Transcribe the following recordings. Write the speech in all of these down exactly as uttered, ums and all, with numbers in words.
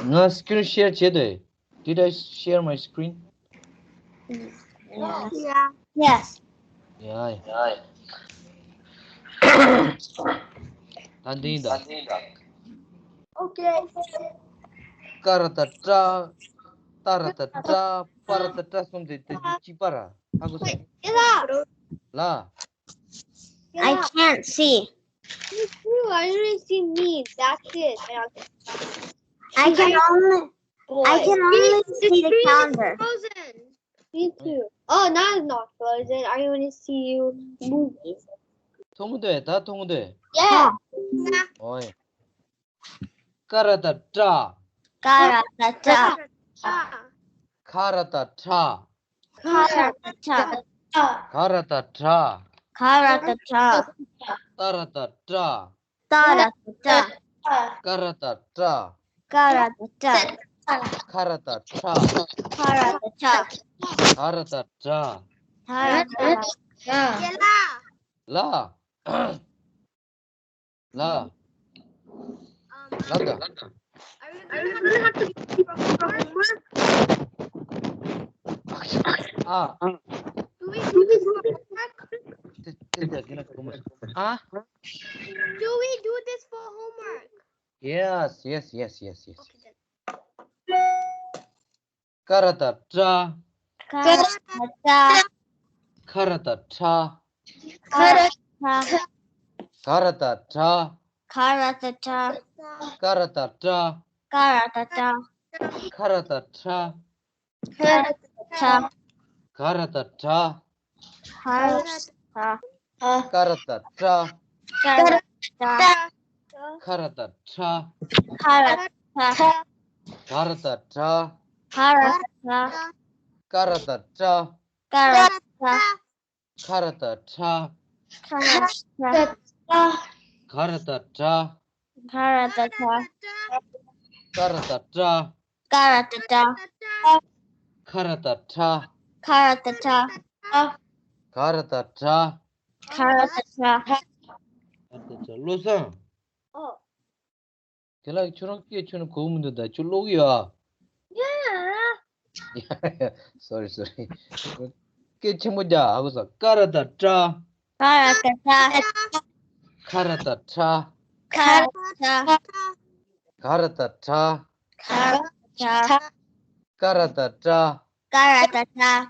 ང་screen share བྱས་ཏེ། Did I share my screen? Yeah. Yes. Yeah. Yeah. ད་འདི་ཡིན་ད། Okay. ཀ་ར་ཏ་ཏྲ། ཏ་ར་ཏ་ཏྲ། པ་ར་ཏ་ཏྲ་གསུམ་དེ་དེ་གཅིག་པ་ར། ཧ་གོ་སོང་། ལ། I can't see. Me too. I only see me. That's it. I can only I can only see the calendar. Frozen. Me too. Oh, now it's not frozen. I only see you moving. མཐོང་གི་འདུག་ད་མཐོང་གི་འདུག Yeah. ཨོའི། ཀ་ར་ཏ་ཏྲ། ཀ་ར་ཏ་ཏྲ། ཁ་ར་ཏ་ཁྲ། ཁ་ར་ཏ་ཁྲ། ག་ར་ཏ་གྲ། ག་ར་ཏ་གྲ། ཏ་ར་ཏ་ཏྲ། ཏ་ར་ཏ་ཏྲ། ཀ་ར་ཏ་ཀྲ། ཀ་ར་ཏ་ཀྲ། ཁ་ར་ཏ་ཁྲ། ཁ་ར་ཏ་ཁྲ། ག་ར་ཏ་གྲ། ག་ར་ཏ་ཏྲ། ལ། ལ། ལ་ད། ཨ། Do we do this for homework? དེ་དེ་དེ་དེ་ན་གོ་མ། ཨ། Do we do this for homework? Yes, yes, yes, yes, yes. Okay, then. ཀ་ར་ཏ་ཀྲ། ཀ་ར་ཏ་ཀྲ། ཁ་ར་ཏ་ཁྲ། ཁ་ར་ཏ་ཁྲ། ག་ར་ཏ་གྲ། ག་ར་ཏ་གྲ། ཀ་ར་ཏ་ཀྲ། ཀ་ར་ཏ་ཀྲ། ཁ་ར་ཏ་ཁྲ། ཁ་ར་ཏ་ཁྲ། ག་ར་ཏ་གྲ། ག་ར་ཏ་ཁྲ། ཀ་ར་ཏ་ཀྲ། ཀ་ར་ཏ་ཀྲ། ཁ་ར་ཏ་ཁྲ། ཁ་ར་ཏ་ཁྲ། ག་ར་ཏ་གྲ། ག་ར་ཏ་ཁྲ། ཀ་ར་ཏ་ཀྲ། ཀ་ར་ཏ་ཁྲ། ཁ་ར་ཏ་ཁྲ། ཁ་ར་ཏ་ཁྲ། ག་ར་ཏ་གྲ། ག་ར་ཏ་ཁྲ། ཀ་ར་ཏ་ཀྲ། ཀ་ར་ཏ་ཀྲ། ཁ་ར་ཏ་ཁྲ། ཁ་ར་ཏ་ཁྲ། ག་ར་ཏ་གྲ། ག་ར་ཏ་ཁྲ། ག་ར་ཏ་གྲ། བློ་བཟང་། Oh, དེ་ལ་ཁྱོད་རང་སྐད་ཁྱོད་ནི་གོ་མི་འདུག་ད་ཁྱོད་ཀློག་ཡོད་ཨ། yeah. Sorry, sorry. སྐད་ཆེན་པོ་རྒྱག་ཧ་གོ་སོང་། ཀ་ར་ཏ་ཀྲ། ག་ར་ཏ་ཀྲ། ཁ་ར་ཏ་ཁྲ། ཁ་ར་ཏ་ཁྲ། ག་ར་ཏ་གྲ། ག་ར་ཏ་ཁྲ། ཀ་ར་ཏ་ཀྲ། ག་ར་ཏ་ཀྲ།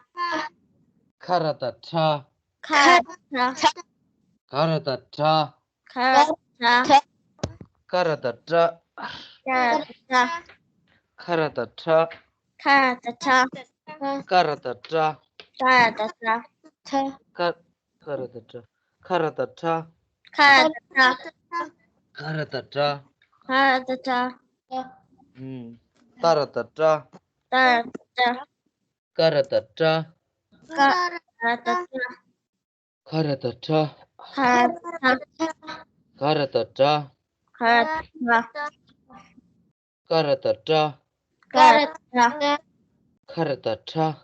ཁ་ར་ཏ་ཁྲ། ཁ་ར་ཏ་ཁྲ། ག་ར་ཏ་གྲ། ག་ར་ཏ་ཁྲ། ཀ་ར་ཏ་ཀྲ། ག་ར་ཏ་ཀྲ། ཁ་ར་ཏ་ཁྲ། ག་ར་ཏ་ཁྲ། ཀ་ར་ཏ་ཀྲ། ག་ར་ཏ་ཀྲ། ཀ་ཀ་ར་ཏ་ཀྲ། ཁ་ར་ཏ་ཁྲ། ག་ར་ཏ་ཁྲ། ག་ར་ཏ་ཀྲ། ག་ར་ཏ་ཀྲ། ཨུམ། ཏ་ར་ཏ་ཏྲ། ཏ་ར་ཏ་ཀྲ། ཀ་ར་ཏ་ཀྲ། ག་ར་ཏ་ཀྲ། ཁ་ར་ཏ་ཁྲ། ག་ར་ཏ་ཀྲ། ག་ར་ཏ་ཀྲ། ག་ར་ཏ་ཀྲ། ཀ་ར་ཏ་ཀྲ། ག་ར་ཏ་ཀྲ། ཁ་ར་ཏ་ཁྲ།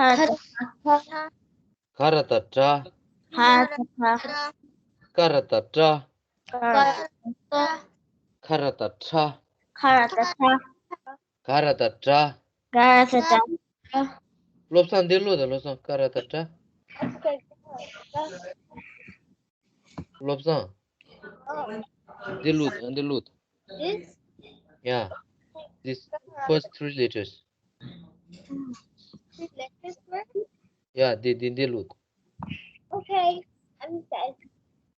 ག་ར་ཏ་ཀྲ། ག་ར་ཏ་ཀྲ། ག་ར་ཏ་ཀྲ། ཀ་ར་ཏ་ཀྲ། ག་ར་ཏ་ཀྲ། ཁ་ར་ཏ་ཁྲ། ག་ར་ཏ་ཀྲ། ག་ར་ཏ་ཀྲ། ག་ར་ཏ་ཀྲ། བློ་བཟང་འདི་ཀློག་དང་། བློ་བཟང་། ཀ་ར་ཏ་ཀྲ། བློ་བཟང་། འདི་ཀློག་དང་། འདི་ཀློག་དང་། This Yeah. This first three letters. this letters were Yeah, འདི་འདི་འདི་ཀློག་དང་། okay. I'm said.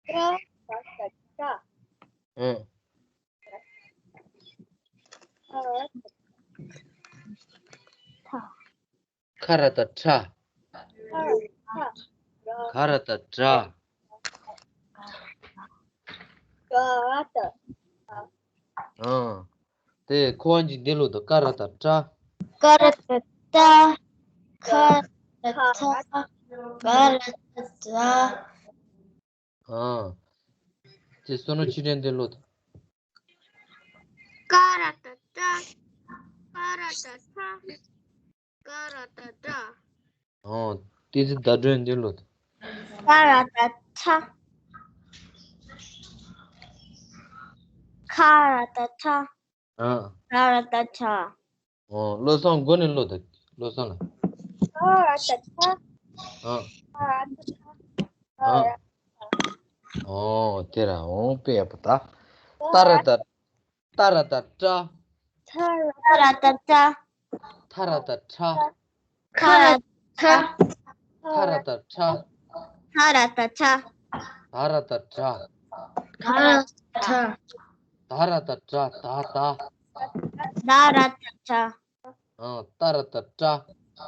Ka ka ka. ཨང་། Uh, ཁ་ར་ཏ་ཁྲ། ka ka. ག་ར་ཏ་ཀྲ། Ka ta. ཨང་། དེ་ཁོ་བ་གྱིས་འདི་ཀློག་དང་། ཀ་ར་ཏ་ཀྲ། ག་ར་ཏ་ཀྲ། ག་ར་ཏ་ཀྲ། ག་ར་ཏ་ཀྲ། ཨང་། དེ་བསོད་ནམས་ཆོས་སྒྲོན་འདི་ཀློག་དང་། Ka ra ta ta. Ka ra ta ta. Ka ra ta ta. ཨང་། དེ་ཚེ་ཟླ་སྒྲོན་འདི་ཀློག་དང་། ག་ར་ཏ་ཁྲ། ག་ར་ཏ་ཁྲ། ཨ། ད་ར་ཏ་ཏྲ། ཨོ། བློ་བཟང་མགོ་ནས་ཀློག་དང་། བློ་བཟང་ལ། ད་ར་ཏ་ཏྲ། ཨ། ད་ར་ཏ་ཏྲ། ཨ། ཨོ། དེ་ར། ཨོ། དཔེ་ཡག་པོ་ད། ད་ར་ཏ། ད་ར་ཏ་ཏྲ། ད་ར་ཏ་ཏྲ། ཐ་ར་ཏ་ཐྲ། ཁ་ར་ཏ་ཁ། ཐ་ར་ཏ་ཐྲ། ཐ་ར་ཏ་ཐྲ། ད་ར་ཏ་ཏྲ། ད་ར་ཏ་ཏྲ། ད་ར་ཏ་ཏྲ། ཨ། ད་ར་ཏ་ཏྲ།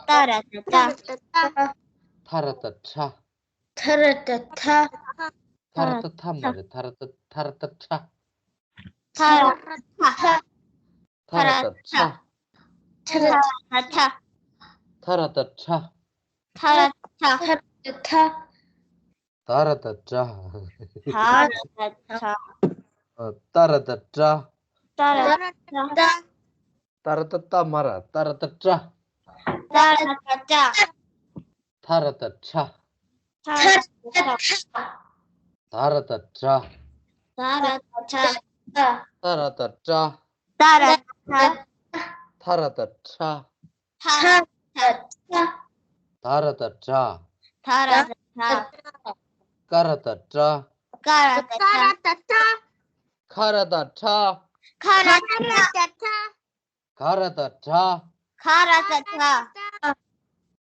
ད་ར་ཏ་ཏྲ། ཐ་ར་ཏ་ཐྲ། ཐ་ར་ཏ་ཐ། ཐ་ར་ཏ་ཐ་མ་རེད། ཐ་ར་ཏ། ཐ་ར་ཏ་ཐྲ། ཐ་ར་ཏ་ཐ། ཐ་ར་ཏ་ཐྲ། ཐ་ར་ཏ་ཐ། ཐ་ར་ཏ་ཐྲ། ཐ་ར་ཏ་ཐ། ཐ་ར་ཏ་ཏྲ། ཐ་ར་ཏ་ཏྲ། ཨ། ད་ར་ཏ་ཏྲ། ད་ར་ཏ་ཏྲ། ད་ར་ཏ་ཏ་མ་ར། ད་ར་ཏ་ཏྲ། ད་ར་ཏ་ཏྲ། ཐ་ར་ཏ་ཐྲ། ཐ་ར་ཏ་ཐྲ། ད་ར་ཏ་ཏྲ། ད་ར་ཏ་ཏྲ། ཐ་ར་ཏ་ཏྲ། ཐ་ར་ཏ་ཏྲ། ཐ་ར་ཏ་ཏྲ། ཐ་ར་ཏ་ཏྲ། ད་ར་ཏ་ཏྲ། ད་ར་ཏ་ཏྲ། ཀ་ར་ཏ་ཀྲ། ཀ་ར་ཏ་ཀྲ། ཁ་ར་ཏ་ཁྲ། ཁ་ར་ཏ་ཁྲ། ག་ར་ཏ་གྲ། ག་ར་ཏ་གྲ།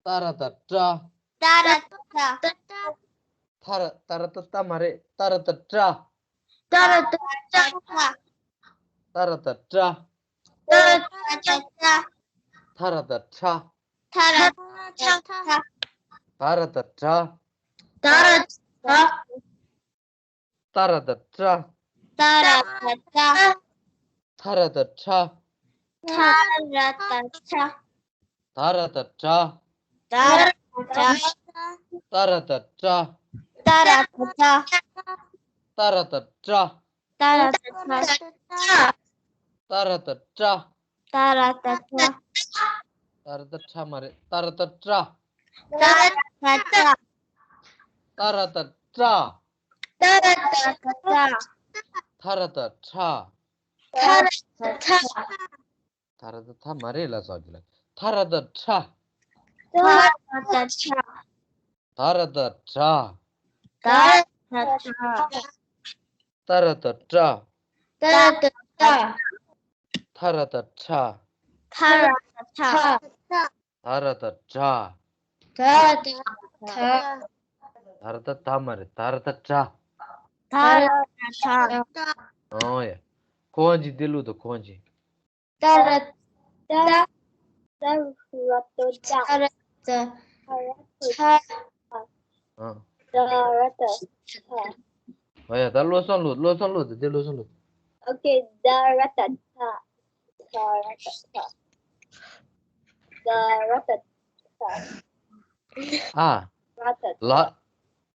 ཏ་ར་ཏ་ཏྲ། ཏ་ར་ཏ་ཏྲ། ཐ་ར། ཏ་ར་ཏ་ཏ་མ་རེད། ཏ་ར་ཏ་ཏྲ། ཏ་ར་ཏ་ཏྲ། ཏ་ར་ཏ་ཏྲ། ཏ་ར་ཏ་ཏྲ། ཐ་ར་ཏ་ཐྲ། ཐ་ར་ཏ་ཐྲ། ག་ར་ཏ་གྲ། ག་ར་ཏ་གྲ། ཏ་ར་ཏ་ཏྲ། ཏ་ར་ཏ་ཏྲ། ཐ་ར་ཏ་ཐྲ། ཐ་ར་ཏ་ཏྲ། ཏ་ར་ཏ་ཏྲ། ཏ་ར་ཏ་ཏྲ། ཏ་ར་ཏ་ཏྲ། ཏ་ར་ཏ་ཏྲ། ཏ་ར་ཏ་ཏྲ། ཏ་ར་ཏ་ཏྲ། ཏ་ར་ཏ་ཏྲ། ཏ་ར་ཏ་ཏྲ་མ་རེད། ཏ་ར་ཏ་ཏྲ། ཏ་ར་ཏ་ཏྲ། ཏ་ར་ཏ་ཏྲ། ཏ་ར་ཏ་ཏྲ། ཐ་ར་ཏ་ཐྲ། ཐ་ར་ཏ་ཐྲ། ཐ་ར་ཏ་ཐ་མ་རེད་ལ་སོགས་ཀྱི་ལ། ཐ་ར་ཏ་ཐྲ། ཐ་ར་ཏ་ཐྲ། ཐ་ར་ཏ་ཐྲ། ཐ་ར་ཏ་ཐྲ། ཏ་ར་ཏ་ཏྲ། ཏ་ར་ཏ་ཏྲ། ཐ་ར་ཏ་ཐྲ། ཐ་ར་ཏ་ཐྲ། ཐ་ར་ཏ་ཏྲ། ཐ་ར་ཏ་ཐྲ། ཐ་ར་ཏ་ཐ་མ་རེད། ཐ་ར་ཏ་ཏྲ། ཐ་ར་ཏ་ཏྲ། ཨོ་ཡ། ཁོ་བ་ཅིག་འདི་ལུགས་དང་ཁོ་བ་ཅིག་ཏ་ར་ཏ། ཏ་ར་ཏ་ཏྲ། ཏ་ར་ཏ་ཏྲ། ཨ། ཏ་ར་ཏ་ཏྲ། ཨ་ཡ། ད་བློ་བཟང་ལུགས། བློ་བཟང་ལུགས་དང་འདི་བློ་བཟང་ལུགས། ཨོ་ཀེ། ཏ་ར་ཏ་ཏྲ། ཏ་ར་ཏ་ཏྲ། ཏ་ར་ཏ་ཏྲ། ཨ། ར་ཏ། ལ།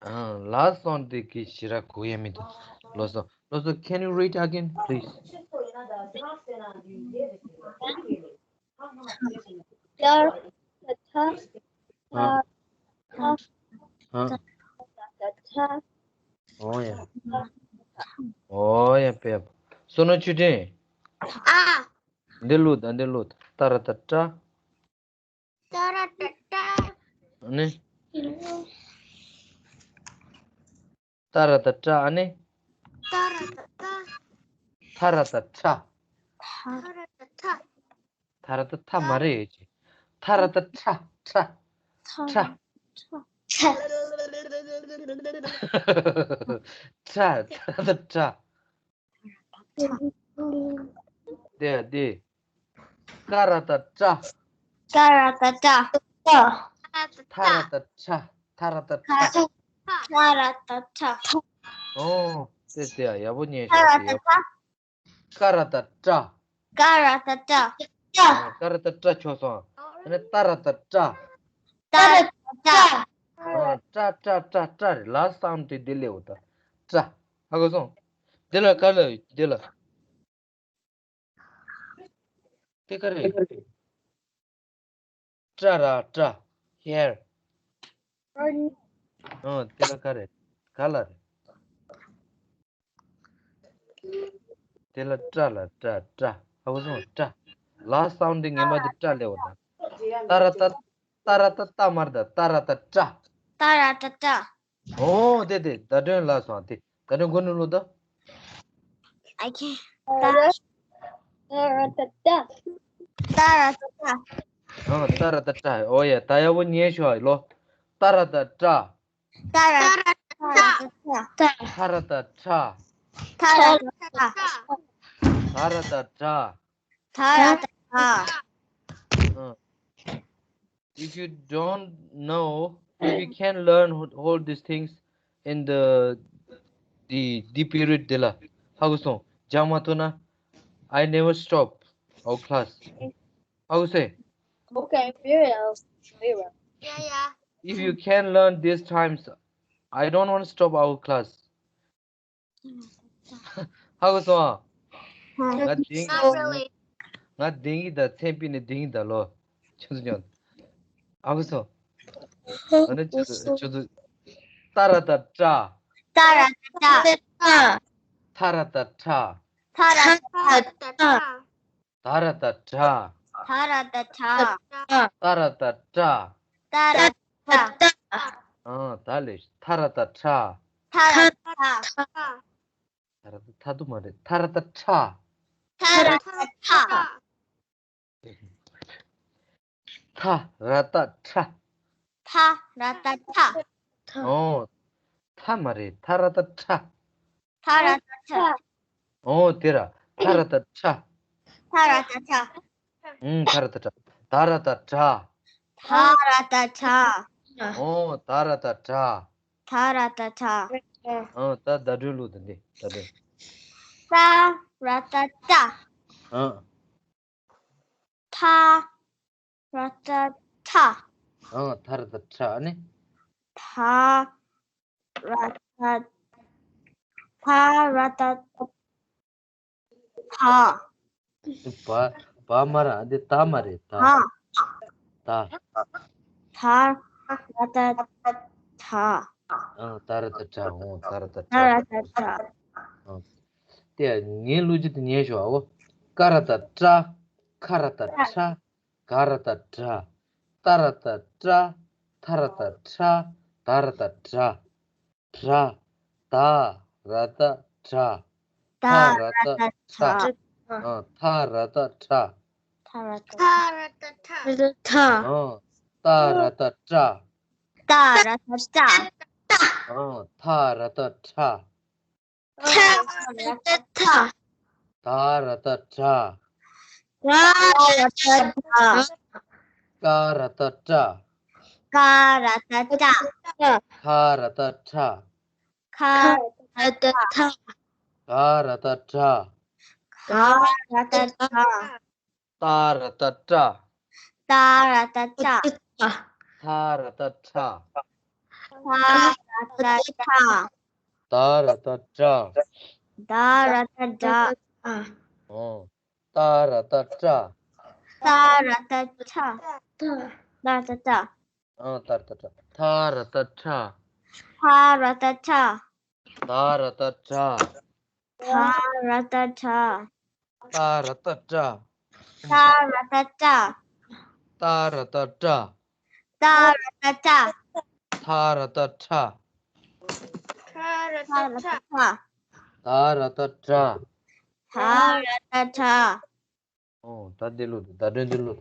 ཨ། ལ་སོང་དེ་གི་ཞི་ར་གོ་ཡ་མི་འདུག་བློ་བཟང་། བློ་བཟང་། Can you read again, please? ཏ་ར་ཏ་ཏྲ། ཨ། ཨ། ཏ་ར་ཏ་ཏྲ། ཨོ་ཡ། ཨོ་ཡ། དཔེ། བསོད་ནམས་ཆོས་སྒྲོན། ཨ། འདི་ལུགས་དང་འདི་ལུགས། ཏ་ར་ཏ་ཏྲ། ཏ་ར་ཏ་ཏྲ། ཨ་ནི། ཏ་ར་ཏ་ཏྲ། ཨ་ནི། ཏ་ར་ཏ་ཏྲ། ཐ་ར་ཏ་ཐྲ། ཐ་ར་ཏ་ཐྲ། ཐ་ར་ཏ་ཐ་མ་རེད། ཐ་ར་ཏ་ཐྲ། ཐྲ། ཐྲ། ཐྲ། ཐྲ། ཐ་ར་ཏ་ཐྲ། དེ་དེ། ཀ་ར་ཏ་ཀྲ། ཀ་ར་ཏ་ཀྲ། ཐ་ར་ཏ་ཐྲ། ཐ་ར་ཏ་ཐྲ། ཐ་ར་ཏ་ཐྲ། ཨོ། དེ་དེ་ཡག་པོ་ཉན་ཤག་ཀ་ར་ཏ་ཀྲ། ཀ་ར་ཏ་ཀྲ། ཀ་ར་ཏ་ཀྲ། ཀ་ར་ཏ་ཀྲ་ཆོག་སོང་། ཨ་ནི་ཏ་ར་ཏ་ཏྲ། ཏ་ར་ཏ་ཏྲ། ཨ། ཏྲ་ཏྲ་ཏྲ་ཏྲ་རེད། ལ་སམ་དེ་དེ་ལེའུ་ད། ཏྲ། ཧ་གོ་སོང་། དེ་ལ་ག་ལ་དེ་ལ། དེ་ག་རེད། ཏྲ་ར་ཏྲ། ཧེར། ཨ། དེ་ལ་ག་རེད། ག་ལ་རེད། དེ་ལ་ཏྲ་ལ་ཏྲ་ཏྲ། ཧ་གོ་སོང་། ཏྲ། ལ་སའུན་ཌི་ངན་པ་དེ་ཏྲ་ལབ་པ་དང་། ཏ་ར་ཏ། ཏ་ར་ཏ་ཏ་མ་རེད་ད། ཏ་ར་ཏ་ཏྲ། ཏ་ར་ཏ་ཏྲ། ཨོ་དེ་དེ་བརྡ་སྤྲོད་ལ་སོང་དེ། བརྡ་སྤྲོད་མགོ་ནས་ལོ་ད། I can't. ཏ་ར་ཏ་ཏ། ཏ་ར་ཏ་ཏྲ། ཨོ་ཏ་ར་ཏ་ཏྲ། ཨོ་ཡ། ད་ཡག་པོ་ཉན་ཤོག་ཨ་ལོ། ཏ་ར་ཏ་ཏྲ། ཏ་ར་ཏ་ཏྲ། ཐ་ར་ཏ་ཐ། ཐ་ར་ཏ་ཐ། ཐ་ར་ཏ་ཐ། ཐ་ར་ཏ་ཐ། ཨ། If you don't know, if you can't learn all these things in the, the, the period དེ་ལ་ཧ་གོ་སོང་། སྦྱང་མ་ཐུབ་ན། I never stop our class. ཧ་གོ་སོང་། Okay, we will. We will. Yeah, yeah. If you can learn these times, I don't want to stop our class. ཧ་གོ་སོང་ཨ། ང་དེང་Not really. ང་དེང་གི་ད་མཚན་དཔེ་ནས་དེང་གི་ད་ལོ། ཁྱོད་ཚོ་ཉོན། ཧ་གོ་སོང་། ང་ནི་ཁྱོད་ཚོ་ཁྱོད་ཚོ། ཏ་ར་ཏ་ཏྲ། ཏ་ར་ཏ་ཏྲ། ཐ་ར་ཏ་ཐ། ཐ་ར་ཏ་ཏྲ། ཐ་ར་ཏ་ཏྲ། ཐ་ར་ཏ་ཏྲ། ཏ་ར་ཏ་ཏྲ། ཏ་ར་ཏ་ཏྲ། ཨ་ད་ལེ། ཐ་ར་ཏ་ཏྲ། ཐ་ར་ཏ་ཏྲ། ཐ་ར་ཏ་ཐ་དུ་མ་རེད། ཐ་ར་ཏ་ཏྲ། ཐ་ར་ཏ་ཏྲ། ཐ་ར་ཏ་ཏྲ། ཐ་ར་ཏ་ཏྲ། ཨོ། ཐ་མ་རེད། ཐ་ར་ཏ་ཏྲ། ཐ་ར་ཏ་ཏྲ། ཨོ་དེ་ར། ཐ་ར་ཏ་ཏྲ། ཐ་ར་ཏ་ཏྲ། ཨུམ། ཐ་ར་ཏ་ཏྲ། ད་ར་ཏ་དྲ། ད་ར་ཏ་དྲ། ཨོ་ད་ར་ཏ་དྲ། ད་ར་ཏ་དྲ། ཨོ་ད་བརྡ་སྤྲོད་ལུགས་དེ་འདི་བརྡ་སྤྲོད། ད་ར་ཏ་དྲ། ཨ། ཐ་ར་ཏ་ཐ། ཨ་ཐ་ར་ཏ་ཐ་ཨ་ནི། ཐ་ར་ཏ་ཐ་ར་ཏ་ཐ། བ་བ་མ་ར་འདི་ད་མ་རེད་ད། ཐ། ད། ཐ་ར་ཏ་ཐ། ཨ་ད་ར་ཏ་ཐ། ཨོ་ད་ར་ཏ་ཐ། ད་ར་ཏ་ཐ། ཨ། དེ་ངའི་བློ་རྒྱུ་དེ་ཉན་ཤོག་ཨ། ཀ་ར་ཏ་ཀྲ། ཁ་ར་ཏ་ཁྲ། ག་ར་ཏ་གྲ། ཏ་ར་ཏ་ཏྲ། ཐ་ར་ཏ་ཐྲ། ད་ར་ཏ་དྲ། དྲ། ད་ར་ཏ་དྲ། ཐ་ར་ཏ་ཐྲ། ཨ་ཐ་ར་ཏ་ཐྲ། ཐ་ར་ཏ་ཐྲ། ཨ་ཏ་ར་ཏ་ཏྲ། ཏ་ར་ཏ་ཏྲ། ཨ་ཐ་ར་ཏ་ཐྲ། ཐ་ར་ཏ་ཐ། ད་ར་ཏ་དྲ། ད་ར་ཏ་དྲ། ཀ་ར་ཏ་ཀྲ། ཀ་ར་ཏ་ཀྲ། ཁ་ར་ཏ་ཁྲ། ཁ་ར་ཏ་ཁྲ། ག་ར་ཏ་གྲ། ག་ར་ཏ་གྲ། ཏ་ར་ཏ་ཏྲ། ཏ་ར་ཏ་ཏྲ། ཐ་ར་ཏ་ཐྲ། ཐ་ར་ཏ་ཐྲ། ད་ར་ཏ་དྲ། ད་ར་ཏ་དྲ། ཨོ། ཏ་ར་ཏ་ཏྲ། ཏ་ར་ཏ་ཏྲ། ཏ་ར་ཏ་ཏྲ། ཨ་ཏ་ར་ཏ་ཏྲ། ཐ་ར་ཏ་ཏྲ། ཐ་ར་ཏ་ཏྲ། ད་ར་ཏ་དྲ། ད་ར་ཏ་དྲ། ཏ་ར་ཏ་ཏྲ། ཏ་ར་ཏ་ཏྲ། ཏ་ར་ཏ་ཏྲ། ཏ་ར་ཏ་ཏྲ། ཐ་ར་ཏ་ཐྲ། ཐ་ར་ཏ་ཐྲ། ཐ་ར་ཏ་ཐྲ། ཐ་ར་ཏ་ཐྲ། ཨོ་ད་འདི་ལོ་ད་དྲན་འདི་ལོ།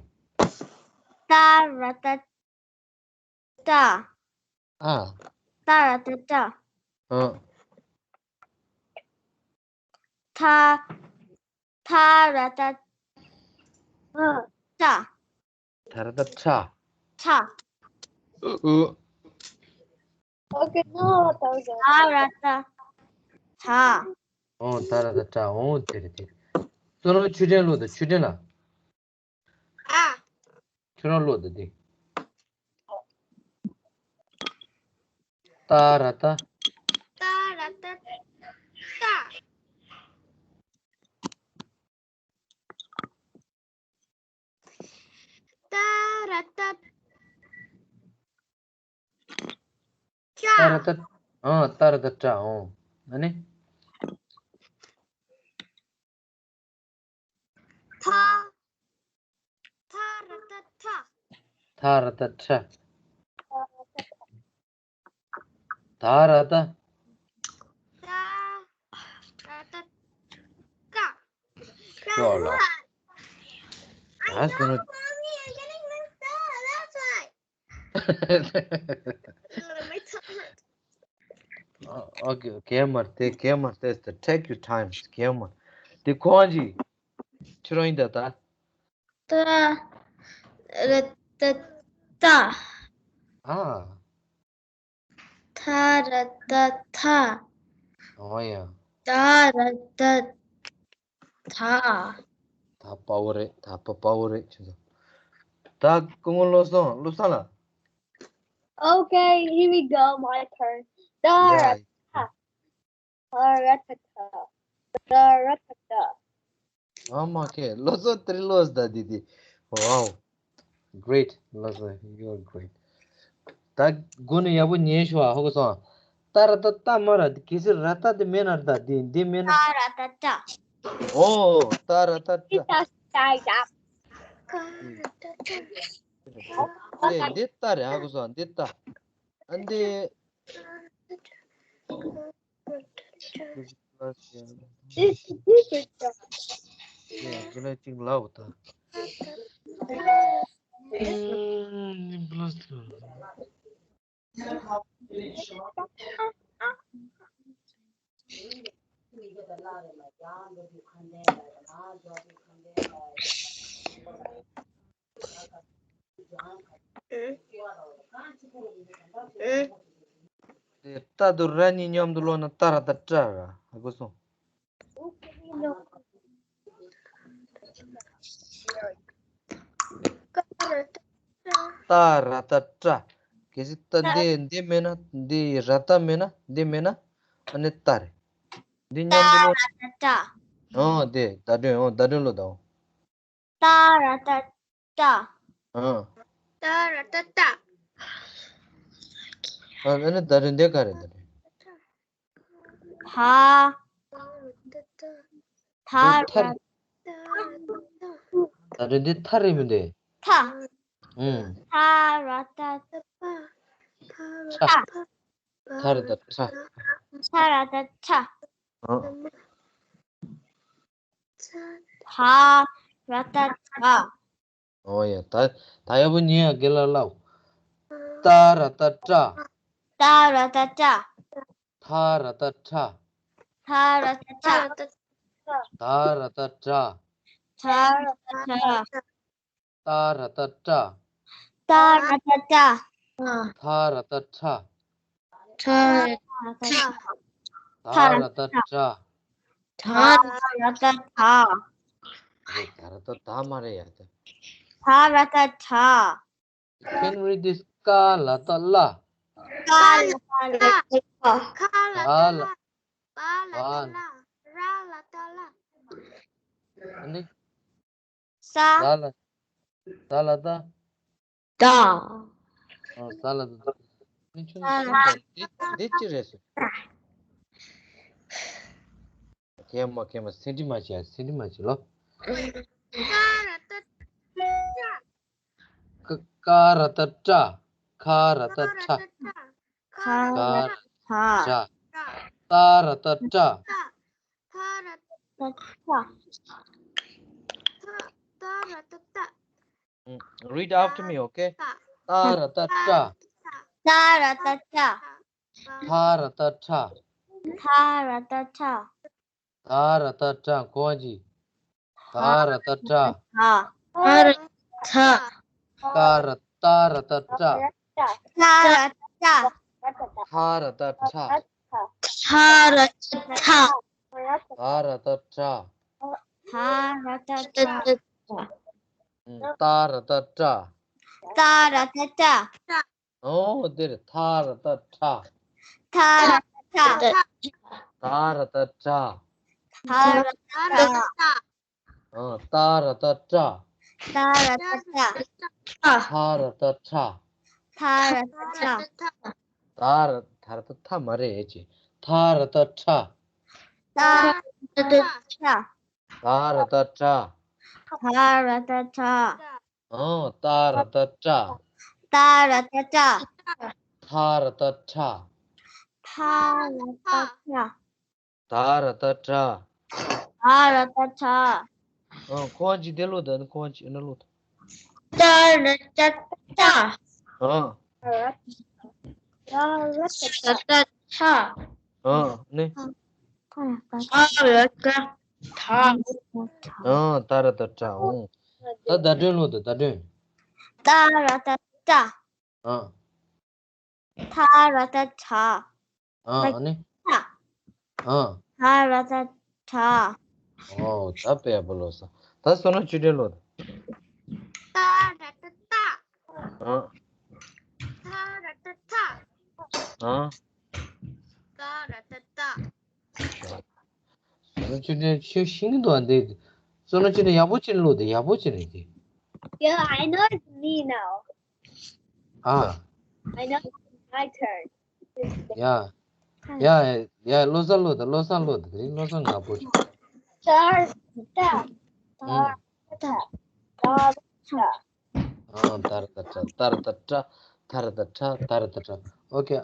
ཏ་ར་ཏ་ཏྲ། ཨ། ཏ་ར་ཏ་ཏྲ། ཨ། ཐ། ཐ་ར་ཏ་ཏྲ། ཐ་ར་ཏ་ཏྲ། ཏྲ། ཨུ། ཨུ། ཨོ་ཀེ་ནོ་ད་ར་ཏ་ཏྲ། ཨོ་ད་ར་ཏ་ཏྲ། ཨོ་དེ་རེད་དེ་རེད། བསོད་ནམས་ཆོས་སྒྲོན་ལོ་ད་ཆོས་སྒྲོན་ལ། ཨ། ཁྱོད་རང་ཀློག་དང་དེ། ཏ་ར་ཏ། ཏ་ར་ཏ་ཏ། ཏ་ར་ཏ་ཏྲ། ཏ་ར་ཏ། ཨ་ཏ་ར་ཏ་ཏྲ། ཨོ། ཨ་ནི། ཐ། ཐ་ར་ཏ་ཐ། ཐ་ར་ཏ་ཐ། ད་ར་ཏ། ད་ར་ཏ་ཀ། ཤོག་ལ། ཨ་སོ་ནོ། ཨོ་ཁེ། གད་མར་ཏེ། གད་མར་ཏེ། Take your time. གད་མར་ཏེ། ཁོང་གི་ཁྱོད་རང་ཡིན་ད་ད། ད་ར་ཏ་ཏ། ཨ། ཐ་ར་ཏ་ཐ། ཨོ་ཡ། ད་ར་ཏ་ཐ། ད་དཔའ་བོ་རེད། ད་དཔའ་དཔའ་བོ་རེད་ཁྱོད་ཚོ། ད་སྐུ་ངོ་བློ་བཟང་། བློ་བཟང་ལགས། Okay, here we go, my turn. ད་ར་ཏ་ཐ། ད་ར་ཏ་ཐ། ད་ར་ཏ་ཐ། ཨ་མ་ཁེ། བློ་བཟང་ཏྲི་ལོས་ད་དི་དི། Wow. Great. བློ་བཟང་། You're great. ད་དགོ་ནི་ཡག་པོ་ཉན་ཤོག་ཨ། ཧོ་གོ་སོང་། ད་ར་ཏ་ཏ་མ་ར། དི་གེ་སི་ར་ཏ་དི་མེད་ན་ར། ད་དི་དི་མེད་ན། ད་ར་ཏ་ཏ། ཨོ། ད་ར་ཏ་ཏ། ཏ་ཏ་ཡ། ཨེ་འདི་ཏ་རེད། ཧ་གོ་སོང་། འདི་ཏ། ཨ་འདི། This is difficult. Yeah, relaxing loud. ཏ་དང་ར་གཉིས་མཉམ་དུ་ཀློག་ན་ཏ་ར་ཏ་ཏྲ་ར། ཧ་གོ་སོང་། ཏ་ར་ཏ་ཏྲ། གལ་སྲིད་ཏ་འདི་འདི་མེད་ན། འདི་ར་ཏ་མེད་ན། འདི་མེད་ན། ཨ་ནི་ཏ་རེད། འདི་མཉམ་དུ་ཀློག་ཏ་ར་ཏ་ཏྲ། ཨོ་དེ་བརྡ་དོན། ཨོ་བརྡ་དོན་ཀློག་དང་། ཏ་ར་ཏ་ཏྲ། ཨ། ཏ་ར་ཏ་ཏྲ། ཨ་ཨ་ནི་བརྡ་དོན་འདི་ག་རེ་རེད། ད། ད་ར་ཏ། ད་རེད་འདི་ཐ་རེད་མི་འདུག་ཐ། ཨུམ། ཐ་ར་ཏ། ཐ། ཐ་ར་ཏ་ཐ། ཐ་ར་ཏ་ཐ། ཨ། ཐ་ར་ཏ་ཐ། ཨོ་ཡ། ད་ད་ཡག་པོ་ཉན་ཡ། རྒན་ལགས་ལབ། ཏ་ར་ཏ་ཏྲ། ཏ་ར་ཏ་ཏྲ། ཐ་ར་ཏ་ཐྲ། ཐ་ར་ཏ་ཏྲ། ད་ར་ཏ་དྲ། ད་ར་ཏ་དྲ། ཏ་ར་ཏ་ཏྲ། ཏ་ར་ཏ་ཏྲ། ཐ་ར་ཏ་ཐྲ། ཐ་ར་ཏ་ཐྲ། ད་ར་ཏ་དྲ། ད་ར་ཏ་དྲ། རེད། ད་ར་ཏ་དྲ་མ་རེད་ཡ་ད། ད་ར་ཏ་དྲ། Can read this. ཀ་ལ་ཏ་ལ། ཀ་ལ་ཏ་ལ། ཁ་ལ་ཏ་ལ། བ་ལ་ཏ་ལ། ར་ལ་ཏ་ལ། ཨ་ནི། ས། ས་ལ། ས་ལ་ཏ། ཏ། ཨ། ས་ལ་ཏ། ཨ་ནི་ཆུང་ཆུང་འདི་འདི་ཅི་རེད་ཟེར། ཁྱེད་མ་ཁྱེད་མ་སེང་ཁྲི་མ་བྱེད། སེང་ཁྲི་མ་བྱེད་ལོ། ཀ་ར་ཏ་ཏྲ། ཀ་ཀ་ར་ཏ་ཏྲ། ཁ་ར་ཏ་ཁྲ། ཁ་ར་ཏ་ཏྲ། ཏ་ར་ཏ་ཏྲ། ཏ་ར་ཏ་ཏྲ། ཏ་ར་ཏ་ཏྲ། Read after me, okay? ཏ་ར་ཏ་ཏྲ། ཏ་ར་ཏ་ཏྲ། ཐ་ར་ཏ་ཐྲ། ཐ་ར་ཏ་ཐྲ། ད་ར་ཏ་དྲ། གོ་གི། ད་ར་ཏ་དྲ། ད་ར་ཏ། ཀ་ར་ཏ་ར་ཏ་དྲ། ད་ར་ཏ། ཐ་ར་ཏ་ཐྲ། ཐ་ར་ཏ་ཐྲ། ད་ར་ཏ་དྲ། ད་ར་ཏ་དྲ། ད་ར་ཏ་དྲ། ད་ར་ཏ་དྲ། ཨོ་དེ་རེད། ཐ་ར་ཏ་དྲ། ཐ་ར་ཏ་དྲ། ད་ར་ཏ་དྲ། ད་ར་ཏ་དྲ། ཨ། ད་ར་ཏ་དྲ། ད་ར་ཏ་དྲ། ཐ་ར་ཏ་དྲ། ཐ་ར་ཏ་དྲ། ད་ར། ད་ར་ཏ་ཐ་མ་རེད་ཅེ། ཐ་ར་ཏ་དྲ། ད་ར་ཏ་དྲ། ད་ར་ཏ་དྲ། ཐ་ར་ཏ་ཏྲ། ཨང་། ཏ་ར་ཏ་ཏྲ། ཏ་ར་ཏ་ཏྲ། ཐ་ར་ཏ་ཏྲ། ཐ་ར་ཏ་ཏྲ། ད་ར་ཏ་ཏྲ། ད་ར་ཏ་ཏྲ། ཨ། ཁོ་གཅིག་དེ་ལོ་ད་ནི་ཁོ་གཅིག་ཨ་ན་ལོ་ད། ད་ར་ཏ་ཏྲ། ཨ། ད་ར་ཏ་ཏྲ། ཨ་ནི། ད་ར་ཏ་ཏྲ། ཨ། ད་ར་ཏ་ཏྲ། ཨོ། ད་བརྡ་སྤྲོད་ལོ་ད་བརྡ་སྤྲོད། ད་ར་ཏ་ཏྲ། ཨ། ཐ་ར་ཏ་ཐ། ཨ། ཨ་ནི། ཐ། ཨ། ཐ་ར་ཏ་ཐ། ཨོ། ད་དཔེ་ཡག་པོ་ལོ་ས། ད་བསོད་ནམས་ཆོས་སྒྲོན་ལོ། ཏ་ར་ཏ་ཏ། ཨ། ཐ་ར་ཏ་ཐ། ཨ། ཏ་ར་ཏ་ཏ། བསོད་ནམས་ཆོས་སྒྲོན་ཆོས་ཤིང་གི་འདུག་ཨ་འདི། བསོད་ནམས་ཆོས་སྒྲོན་ཡག་པོ་ཅིག་ལོ་དེ་ཡག་པོ་ཅིག་རེད་དེ། Yeah, I know it's me now. ཨ། I know it's my turn. ཡ། ཡ། ཡ། བློ་བཟང་ལོ་དང་བློ་བཟང་ལོ་དང་བློ་བཟང་ནག་པོ། ཏ་ར་ཏ་ཏ། ཨ། ཏ་ར་ཏ་ཏ། ཏ་ར་ཏ་ཏྲ། ཏ་ར་ཏ་ཏྲ། ཏ་ར་ཏ་ཏྲ། ཏ་ར་ཏ་ཏྲ། ཨོ་ཀེ།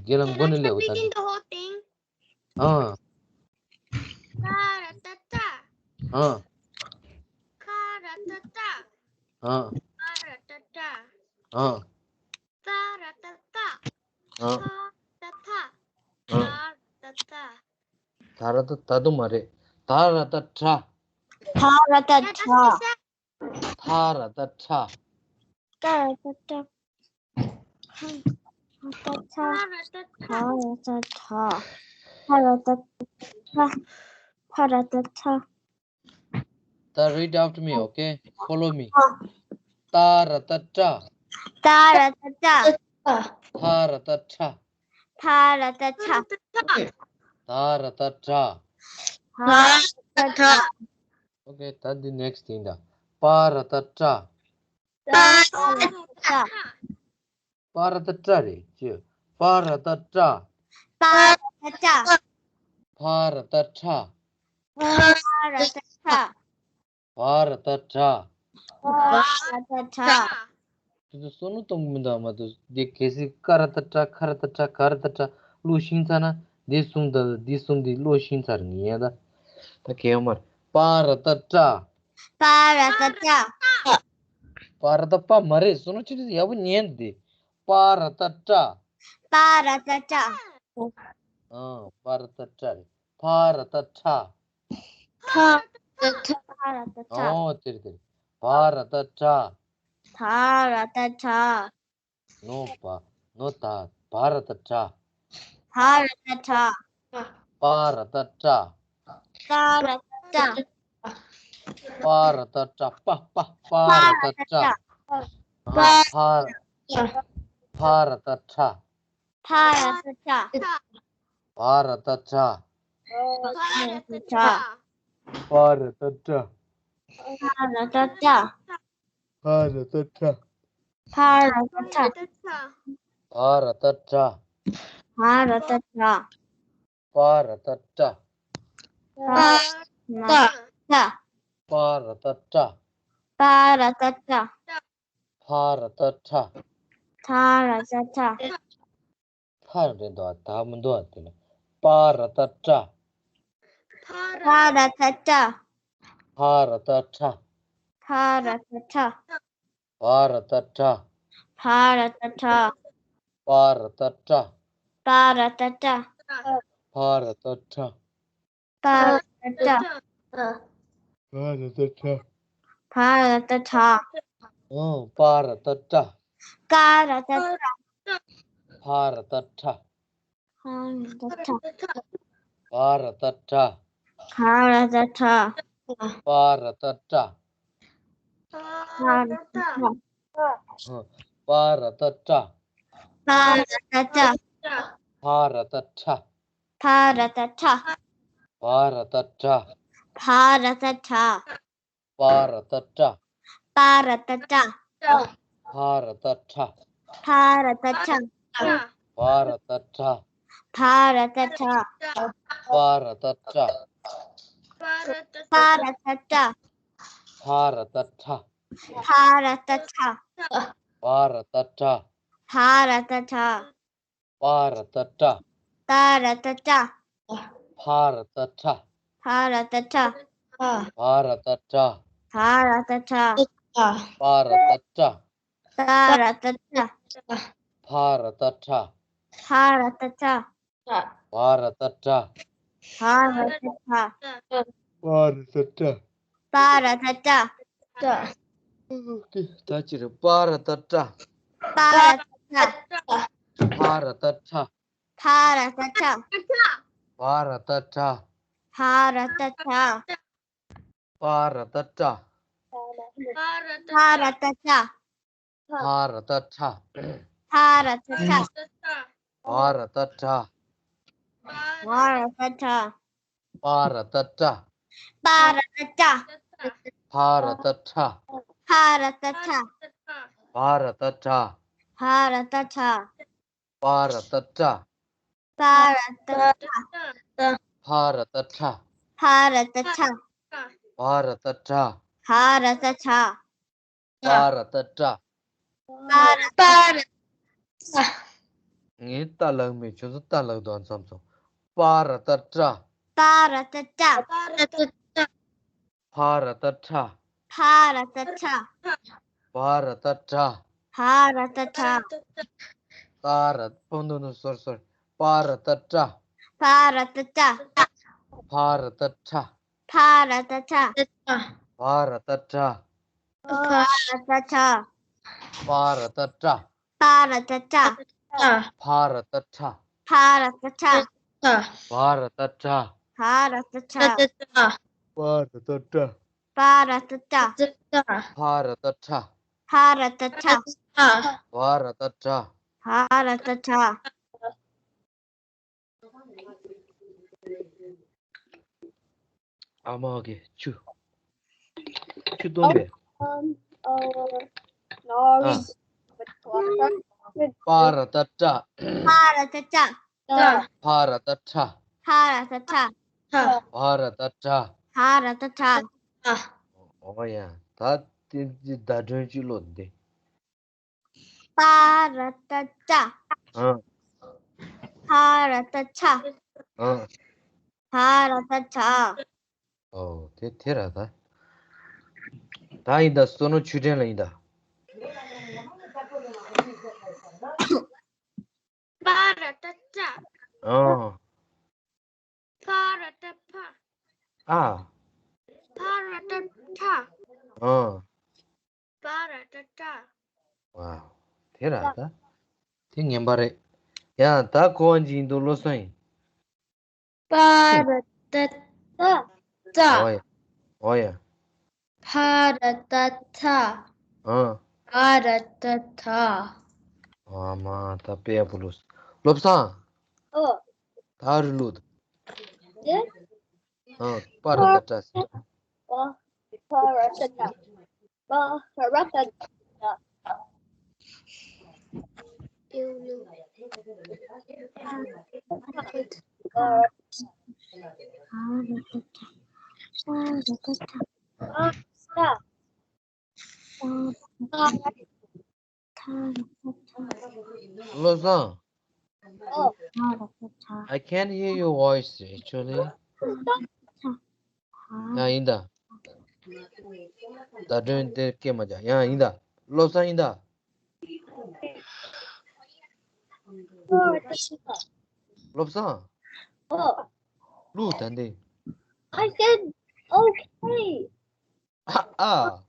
རྒན་ལགས་མགོ་ནས་སླེབས་དང་། ཨ། ཏ་ར་ཏ་ཏྲ། ཨ། ཁ་ར་ཏ་ཏྲ། ཨ། ཁ་ར་ཏ་ཏྲ། ཨ། ཏ་ར་ཏ་ཏྲ། ཨ། ཁ་ར་ཏ་ཏྲ། ཨ། ཏ་ར་ཏ་ཏྲ། ད་ར་ཏ་ད་དུ་མ་རེད། ད་ར་ཏ་ཏྲ། ད་ར་ཏ་ཏྲ། ད་ར་ཏ་ཏྲ། ད་ར་ཏ་ཏྲ། ད་ར་ཏ་ཏྲ། ད་ར་ཏ་ཏྲ། ད་ར་ཏ་ཏྲ། ད་read after me, okay? Follow me. ད་ར་ཏ་ཏྲ། ད་ར་ཏ་ཏྲ། ད་ར་ཏ་ཏྲ། ད་ར་ཏ་ཏྲ། ད་ར་ཏ་ཏྲ། ད་ར་ཏ་ཏྲ། Okay, ད་འདི་next ཡིན་ད། པ་ར་ཏ་ཏྲ། པ་ར་ཏ་ཏྲ། པ་ར་ཏ་ཏྲ་རེད་ཅེས། པ་ར་ཏ་ཏྲ། པ་ར་ཏ་ཏྲ། པ་ར་ཏ་ཏྲ། པ་ར་ཏ་ཏྲ། པ་ར་ཏ་ཏྲ། པ་ར་ཏ་ཏྲ། དེ་ཚོ་བསམ་བློ་གཏོང་གི་མི་འདུག་མ་གཏོགས། འདི་གལ་སྲིད་ཀ་ར་ཏ་ཏྲ། ཁ་ར་ཏ་ཏྲ། ག་ར་ཏ་ཏྲ་བླུགས་ཤིང་ཚར་ན། འདི་གསུམ་དང་འདི་གསུམ་འདི་བླུགས་ཤིང་ཚར་ངེས་ཡ་ད། ད་གལ་ཡོད་མ་རེད། པ་ར་ཏ་ཏྲ། པ་ར་ཏ་ཏྲ། པ་ར་ཏ་པ་མ་རེད། བསམ་བློ་ཅི་འདྲ་ཡག་པོ་ཉན་དེ། པ་ར་ཏ་ཏྲ། པ་ར་ཏ་ཏྲ། ཨ། པ་ར་ཏ་ཏྲ་རེད། ཕ་ར་ཏ་ཕྲ། ཕ་ར་ཏ་ཕྲ། ཕ་ར་ཏ་ཕྲ། ཨོ་དེ་རེད་དེ་རེད། བ་ར་ཏ་བྲ། བ་ར་ཏ་བྲ། ནོ་བ། ནོ་ད། བ་ར་ཏ་བྲ། བ་ར་ཏ་བྲ། པ་ར་ཏ་པྲ། པ་ར་ཏ་པྲ། པ་ར་ཏ་པྲ། པ། པ། པ་ར་ཏ་པྲ། པ་ར་ཏ་པྲ། ཨ། ཕ། ཕ་ར་ཏ་ཕྲ། ཕ་ར་ཏ་ཕྲ། བ་ར་ཏ་བྲ། བ་ར་ཏ་བྲ། བ་ར་ཏ་བྲ། བ་ར་ཏ་བྲ། བ་ར་ཏ་བྲ། བ་ར་ཏ་བྲ། བ་ར་ཏ་བྲ། བ་ར་ཏ་བྲ། བ་ར་ཏ་བྲ། བ་ར་ཏ་བྲ། བ་ར་ཏ་བྲ། བ་ར་ཏ་བྲ། བ་ར་ཏ་བྲ། བ་ར་ཏ་བྲ། ཐ་རེད་འདུག་ཨ། ད་མི་འདུག་ཨ། དེ་ནི་པ་ར་ཏ་བྲ། པ་ར་ཏ་བྲ། བ་ར་ཏ་བྲ། བ་ར་ཏ་བྲ། བ་ར་ཏ་བྲ། བ་ར་ཏ་བྲ། བ་ར་ཏ་བྲ། བ་ར་ཏ་བྲ། བ་ར་ཏ་བྲ། པ་ར་ཏ་བྲ། པ་ར་ཏ་བྲ། པ་ར་ཏ་བྲ། ཨོ། པ་ར་ཏ་བྲ། ཀ་ར་ཏ་བྲ། ཕ་ར་ཏ་ཕྲ། ཕ་ར་ཏ་ཕྲ། བ་ར་ཏ་བྲ། བ་ར་ཏ་བྲ། པ་ར་ཏ་བྲ། པ་ར་ཏ་བྲ། པ་ར་ཏ་བྲ། པ་ར་ཏ་བྲ། ཕ་ར་ཏ་ཕྲ། ཕ་ར་ཏ་ཕྲ། བ་ར་ཏ་བྲ། བ་ར་ཏ་བྲ། པ་ར་ཏ་བྲ། པ་ར་ཏ་བྲ། ཕ་ར་ཏ་ཕྲ། ཕ་ར་ཏ་ཕྲ། བ་ར་ཏ་བྲ། བ་ར་ཏ་བྲ། པ་ར་ཏ་བྲ། པ་ར་ཏ་བྲ། བ་ར་ཏ་བྲ། ཕ་ར་ཏ་ཕྲ། བ་ར་ཏ་བྲ། ཕ་ར་ཏ་ཕྲ། པ་ར་ཏ་པྲ། པ་ར་ཏ་པྲ། ཕ་ར་ཏ་ཕྲ། ཕ་ར་ཏ་ཕྲ། བ་ར་ཏ་བྲ། བ་ར་ཏ་བྲ། པ་ར་ཏ་བྲ། པ་ར་ཏ་བྲ། ཕ་ར་ཏ་ཕྲ། ཕ་ར་ཏ་ཕྲ། བ་ར་ཏ་བྲ། བ་ར་ཏ་བྲ། པ་ར་ཏ་བྲ། པ་ར་ཏ་བྲ། ད་ཅི་རེད། པ་ར་ཏ་བྲ། པ་ར་ཏ་བྲ། ཕ་ར་ཏ་ཕྲ། ཕ་ར་ཏ་ཕྲ། བ་ར་ཏ་བྲ། བ་ར་ཏ་བྲ། པ་ར་ཏ་བྲ། པ་ར་ཏ་བྲ། ཕ་ར་ཏ་ཕྲ། ཕ་ར་ཏ་ཕྲ། བ་ར་ཏ་བྲ། བ་ར་ཏ་བྲ། པ་ར་ཏ་བྲ། པ་ར་ཏ་བྲ། ཕ་ར་ཏ་ཕྲ། ཕ་ར་ཏ་བྲ། བ་ར་ཏ་བྲ། བ་ར་ཏ་བྲ། པ་ར་ཏ་བྲ། པ་ར་ཏ་བྲ། ཕ་ར་ཏ་ཕྲ། ཕ་ར་ཏ་ཕྲ། བ་ར་ཏ་བྲ། བ་ར་ཏ་བྲ། པ་ར་ཏ་བྲ། པ་ར་པ་ར་ཏ། ངས་ཏ་ལབ་མེད། ཁྱོད་ཚོ་ཏ་ལབ་འདུག་མཚམས་མཚམས། པ་ར་ཏ་བྲ། པ་ར་ཏ་བྲ། པ་ར་ཏ་བྲ། ཕ་ར་ཏ་ཕྲ། ཕ་ར་ཏ་ཕྲ། བ་ར་ཏ་བྲ། བ་ར་ཏ་བྲ། ཏ་ར། ཕོ་ནོ་ནོ། སོར་སོར། པ་ར་ཏ་བྲ། པ་ར་ཏ་བྲ། ཕ་ར་ཏ་ཕྲ། ཕ་ར་ཏ་ཕྲ། བ་ར་ཏ་བྲ། བ་ར་ཏ་བྲ། པ་ར་ཏ་བྲ། པ་ར་ཏ་བྲ། ཕ་ར་ཏ་ཕྲ། ཕ་ར་ཏ་ཕྲ། བ་ར་ཏ་བྲ། བ་ར་ཏ་བྲ། པ་ར་ཏ་བྲ། པ་ར་ཏ་བྲ། ཕ་ར་ཏ་བྲ། ཕ་ར་ཏ་བྲ། བ་ར་ཏ་བྲ། བ་ར་ཏ་བྲ། ཨ་མ་གི་ཆུ། ཆུ་བཏུང་བས། ཨ། པ་ར་ཏ་པྲ། པ་ར་ཏ་པྲ། ཕ་ར་ཏ་ཕྲ། ཕ་ར་ཏ་ཕྲ། བ་ར་ཏ་བྲ། བ་ར་ཏ་བྲ། ཨོ་ཡ། ད་དེ་བརྡ་སྒྲོན་གཅིག་ཀློག་འདི། པ་ར་ཏ་པྲ། ཨ། ཕ་ར་ཏ་ཕྲ། ཨ། བ་ར་ཏ་བྲ། ཨོ། དེ་དེ་ར་ད། ད་ཡིན་ད། བསོད་ནམས་ཆོས་སྒྲོན་ལ་ཡིན་ད། པ་ར་ཏ་པྲ། ཨ། ཕ་ར་ཏ་ཕྲ། ཨ། ཕ་ར་ཏ་ཕྲ། ཨ། པ་ར་ཏ་པྲ། ཝའོ། དེ་ར་ད། དེ་ངན་པ་རེད། ཡ། ད་གོ་བ་འཇིག་འདུག་བློ་བཟང་ཡིན། པ་ར་ཏ་པྲ། ཨོ་ཡ། ཨོ་ཡ། ཕ་ར་ཏ་ཕྲ། ཨ། བ་ར་ཏ་བྲ། ཨ་མ། ད་དཔེ་ཡག་པོ་ལོས། བློ་བཟང་། ཨོ། ད་རུ་ལུགས། ཨ། པ་ར་ཏ་པྲ་ཟེར། པ། ཕ་ར་ཏ་པྲ། པ་ར་ཏ་པྲ། བློ་བཟང་། ཨོ། I can't hear your voice actually. ཡ། ཡིན་ད། བརྡ་སྒྲོན་དེ་སྐད་མ་རྒྱག་ཡ། ཡིན་ད། བློ་བཟང་ཡིན་ད། བློ་བཟང་། ཨོ། བློ་ད་འདི། I said okay. Ah, ah.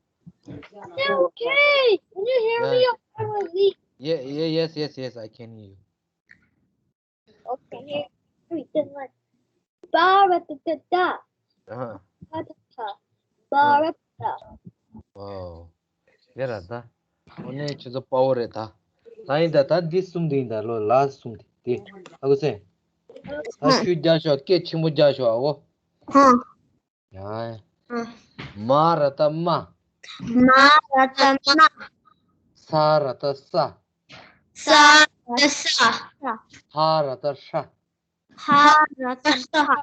Okay. Can you hear me? Yeah. Or am I weak? Yeah, yeah, yes, yes, yes, I can hear you. Okay. Here, three, two, one. Ba ra ta ta ta. Uh-huh. Ta ta ta. Ba ra ta. Wow. ཡ་ར་ད། ཨོ་ནེ་ཁྱོད་ཚོ་དཔའ་བོ་རེད་ད། ད་ཡིན་ད། ད་འདི་གསུམ་དེ་ཡིན་ད། ལོ་ལ་གསུམ་དེ་དེ། ཨ་ཁུ་སེ། ད་ཤུ་རྒྱག་ཤོག་སྐད་ཆེན་པོ་རྒྱག་ཤོག་ཨ་འོ། ཧ། ཡ། ཧ། མ་ར་ཏ་མ། མ་ར་ཏ་མ། ས་ར་ཏ་ས། ས་ར་ཏ་ས། ཧ་ར་ཏ་ཧྲ། ཧ་ར་ཏ་ཧྲ།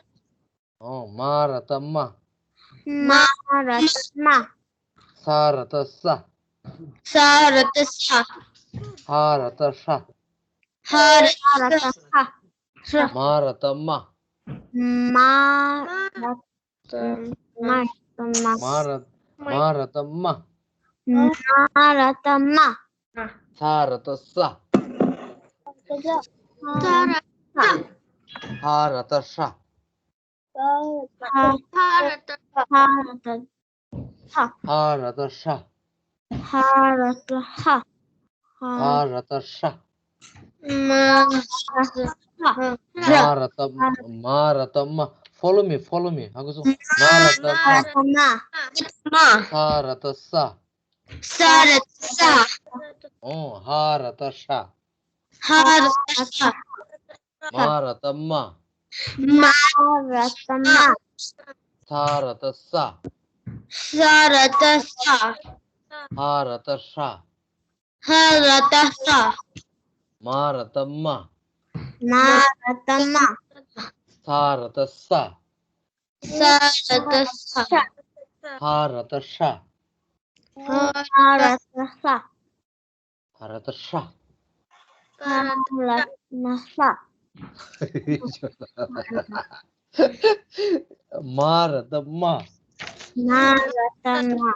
ཨོ། མ་ར་ཏ་མ། མ་ར་ཏ་མ། ས་ར་བཏགས་སྲ། ས་ར་བཏགས་སྲ། ཧ་ར་བཏགས་ཧྲ། ཧ་ར་བཏགས་ཧྲ། མ་ར་བཏགས་མ། མ་ར་བཏགས་མ། མ་ར་མ་ར་བཏགས་མ། མ་ར་བཏགས་མ། ས་ར་བཏགས་སྲ། ས་ར་བཏགས་སྲ། ཧ་ར་བཏགས་ཧྲ། ཧ་ར་བཏགས་ཧ། ཧ་ར་བཏགས་ཧྲ། ཧ་ར་བཏགས་ཧ། ཧ་ར་བཏགས་ཧྲ། མ་ར་བཏགས་མ། མ་ར་བཏགས་མ། Follow me, follow me. ཧ་གོ་སོང་། མ་ར་བཏགས་མ། ས་ར་བཏགས་སྲ། ས་ར་བཏགས་སྲ། ཨོ། ཧ་ར་བཏགས་ཧྲ། ཧ་ར་བཏགས་ཧྲ། མ་ར་བཏགས་མ། མ་ར་བཏགས་མ། ས་ར་བཏགས་སྲ། ས་ར་བཏགས་སྲ། ཧ་ར་བཏགས་ཧྲ། ཧ་ར་བཏགས་ཧྲ། མ་ར་བཏགས་མ། མ་ར་བཏགས་མ། ས་ར་བཏགས་སྲ། ས་ར་བཏགས་སྲ། ཧ་ར་བཏགས་ཧྲ། ཧ་ར་བཏགས་ཧྲ། ཧ་ར་བཏགས་ཧྲ། ཧ་ར་བཏགས་ཧྲ། མ་ར་བཏགས་མ། མ་ར་བཏགས་མ།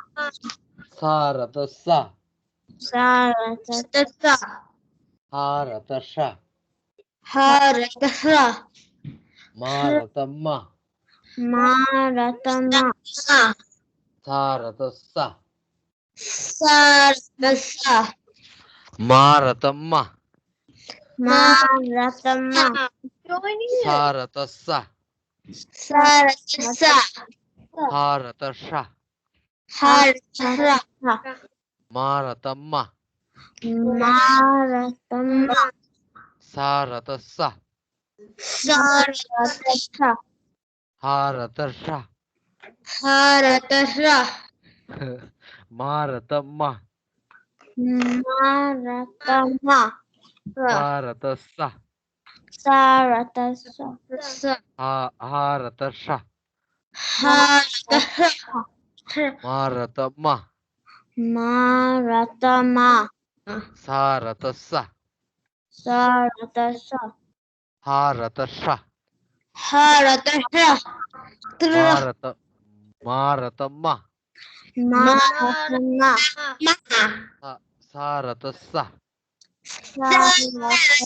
ས་ར་བཏགས་སྲ། ས་ར་བཏགས་སྲ། ཧ་ར་བཏགས་ཧྲ། ཧ་ར་བཏགས་ཧྲ། མ་ར་བཏགས་མ། མ་ར་བཏགས་མ། ས་ར་བཏགས་སྲ། ས་ར་བཏགས་སྲ། མ་ར་བཏགས་མ། མ་ར་བཏགས་མ། ས་ར་བཏགས་སྲ། ས་ར་བཏགས་སྲ། ཧ་ར་བཏགས་ཧྲ། ཧ་ར་བཏགས་ཧྲ། མ་ར་བཏགས་མ། མ་ར་བཏགས་མ། ས་ར་བཏགས་སྲ། ས་ར་བཏགས་སྲ། ཧ་ར་བཏགས་ཧྲ། ཧ་ར་བཏགས་ཧྲ། མ་ར་བཏགས་མ། མ་ར་བཏགས་མ། ས་ར་བཏགས་སྲ། ས་ར་བཏགས་སྲ། ཧ། ཧ་ར་བཏགས་ཧྲ། ཧ་ར་བཏགས་ཧྲ། མ་ར་བཏགས་མ། མ་ར་བཏགས་མ། ས་ར་བཏགས་སྲ། ས་ར་བཏགས་སྲ། ཧ་ར་བཏགས་ཧྲ། ཧ་ར་བཏགས་ཧྲ། མ་ར་བཏགས། མ་ར་བཏགས་མ། མ་ར་བཏགས་མ། མ། ས། ས་ར་བཏགས་སྲ། ས་ར་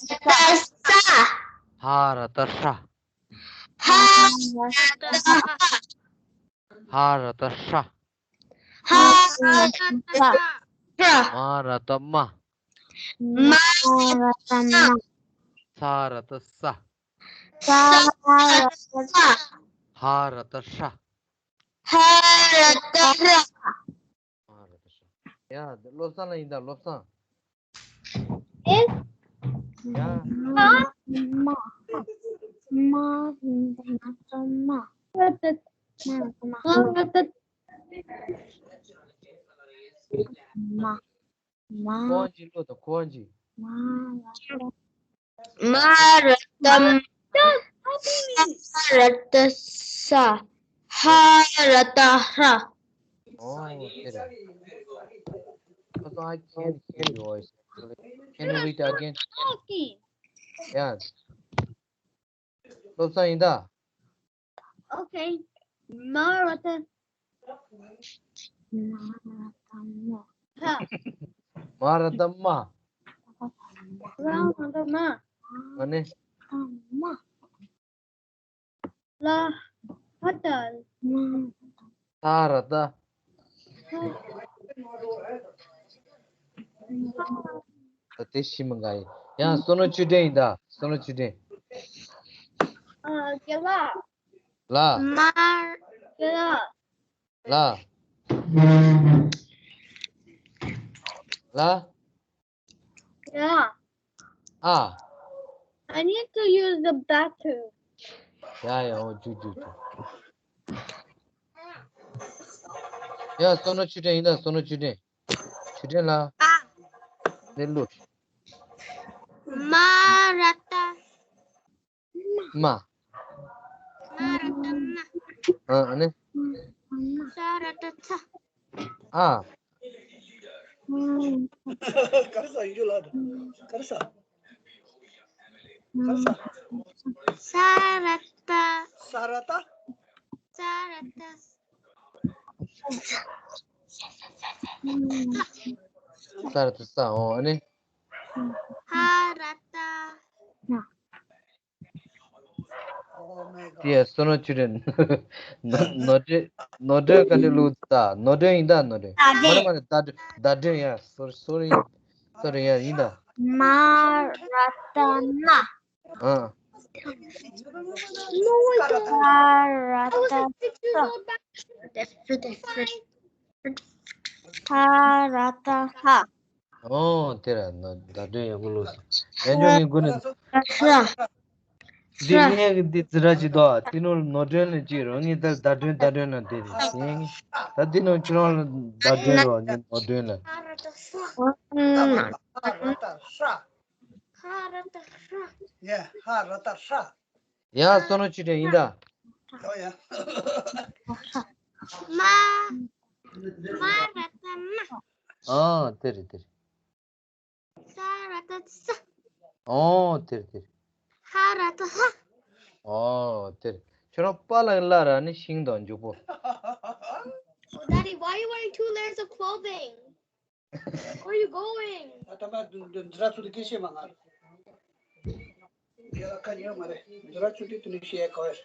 བཏགས་སྲ། ཧ་ར་བཏགས་ཧྲ། ཧ་ར་བཏགས་ཧྲ། ཧ་ར་བཏགས་ཧྲ། ཧ་ར་བཏགས་ཧྲ། མ་ར་བཏགས་མ། མ་ར་བཏགས་མ། ས་ར་བཏགས་སྲ། ས་ར་བཏགས་སྲ། ཧ་ར་བཏགས་ཧྲ། ཧ་ར་བཏགས་ཧྲ། ཡ། བློ་བཟང་ལ་ཡིན་ད། བློ་བཟང་། ཨེ། ཡ། མ། མ། མ། མ། མ། མ། ཁོང་ཅི་ལོ་ད། ཁོང་ཅི། མ། མ་ར་བཏགས་མ། ས་ར་བཏགས་སྲ། ཧ་ར་བཏགས་ཧྲ། Oh, okay. Because I can't hear your voice. Can you read again? Okay. Yeah. བློ་བཟང་ཡིན་ད། Okay. མ་ར་བཏགས། མ་ར་བཏགས་མ། ཧ། མ་ར་བཏགས་མ། མ་ར་བཏགས་མ། ཨ་ནི། མ། ལ། ཧ་བཏགས། ལྷ། ས་ར་བཏགས། ད་དེ་ཤི་མི་འགའ་ཡིན། ཡང་བསོད་ནམས་ཆོས་སྒྲོན་ཡིན་ད། བསོད་ནམས་ཆོས་སྒྲོན། ཨ། དགེ་ལགས། ལགས། མ། དགེ་ལགས། ལགས། ལགས། Yeah. ཨ། I need to use the bathroom. ཡ་ཡ། འོ། འཇུག་འཇུག་འཇུག་ཡ། བསོད་ནམས་ཆོས་སྒྲོན་ཡིན་ད། བསོད་ནམས་ཆོས་སྒྲོན། ཆོས་སྒྲོན་ལགས། ཨ། ལེ་ལོ། མ་ར་བཏགས། མ། མ་ར་བཏགས་མ། ཨ། ཨ་ནི། ས་ར་བཏགས་ས། ཨ། ག་རེ་ཟ་ཡིན་རྒྱུ་ལ། ག་རེ་ཟ། ག་རེ་ཟ། ས་ར་ཏ། ས་ར་ཏ། ས་ར་ཏ། ས་ར་ཏ་ས། འོ་ཨ་ནི། ཧ་ར་ཏ། དེ་ཡ་བསོད་ནམས་ཆོས་སྒྲོན། ནོར་སྒྲོན། ནོར་སྒྲོན་ག་འདྲ་ལུགས་ད། ནོར་སྒྲོན་ཡིན་ད། ནོར་སྒྲོན། མ་རེད་མ་རེད། ཟླ་སྒྲོན། ཟླ་སྒྲོན་ཡ། སོ་རི་སོ་རི། སོ་རི་ཡ་ཡིན་ད། མ་ར་ཏ་ན། ཨ། ཧ་ར་ཏ་ཧ། ཧ་ར་ཏ་ཧ། ཨོ་དེ་ར་ན་ཟླ་སྒྲོན་ཡག་པོ་ལུགས་སོང་། ཡང་ཅོ་ངའི་མགོ་ནས། ཧ། འདི་ངས་འདི་ཛི་ར་ཅི་དོ། དེ་ནོར་ནོར་སྒྲོན་ལ་ཅི་རོ། ངས་ད་ཟླ་སྒྲོན་ཟླ་སྒྲོན་ན་དེ་རེད་ཟེར། ད་དེ་ནོར་ཁྱོད་རང་ལ་ཟླ་སྒྲོན་རོ། ངས་ནོར་སྒྲོན་ལ། ཧ་ར་ཏ་ཧྲ། ཧ་ར་ཏ་ཧྲ། ཧ་ར་ཏ་ཧྲ། ཡ་ཧ་ར་ཏ་ཧྲ། ཡ་བསོད་ནམས་ཆོས་སྒྲོན་ཡིན་ད། ཡོ་ཡ། མ། མ་ར་ཏ་མ། ཨ་དེ་རེད་དེ་རེད། ས་ར་ཏ་ས། ཨོ་དེ་རེད་དེ་རེད། ཧ་ར་ཏ་ཧ། ཨོ་དེ་རེད། ཁྱོད་རང་པཱ་ལགས་སླར་ནི་ཤིང་དང་འཇུག་པོ། Oh, Daddy, why are you wearing two layers of clothing? Where are you going? ཨ་ད་མ་འདི་འདི་འདི་ར་ཚུ་དེ་སྐད་བཤད་མ་ང་། ཡ་ཁ་ཉོ་མ་རེད། འདི་ར་ཚུ་དེ་དུ་ནི་བཤད་གོ།